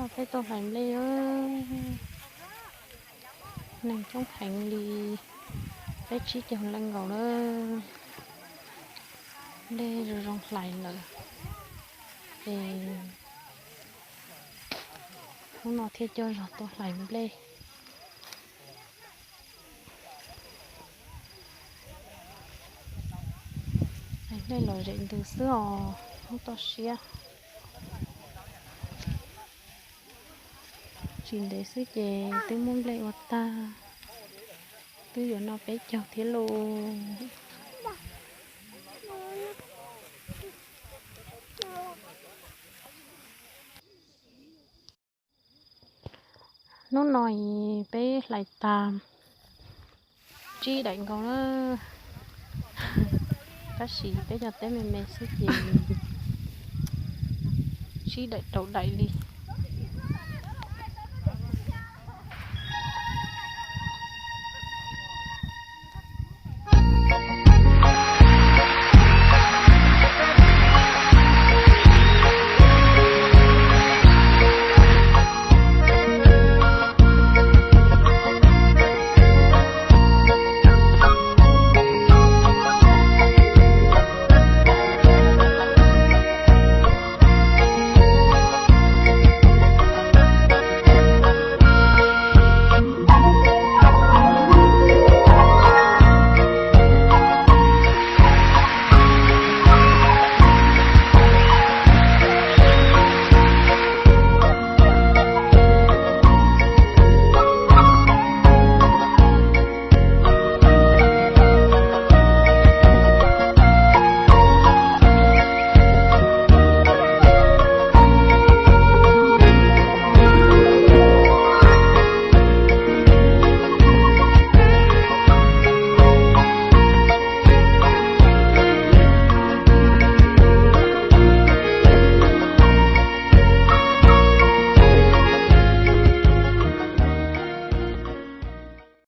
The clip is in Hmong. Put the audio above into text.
Peb tuaj hlais nplej, neeg coob heev li, peb tsib caug leej nkaus na. Nplej zoo zoo hlais lawm, es hnub no thiaj coj zog tuaj hlais nplej. Hlais nplej lom zem ntws xwb os, hnub toj siab. Tsis ntev xwb ces twb muab nplej ua tag, twb yuav noj peb caug thiab lauj. Hnub no peb hlais tag tsib daim nkaus na, tab sis peb cov teb me me xwb ces tsib daim rau daim li.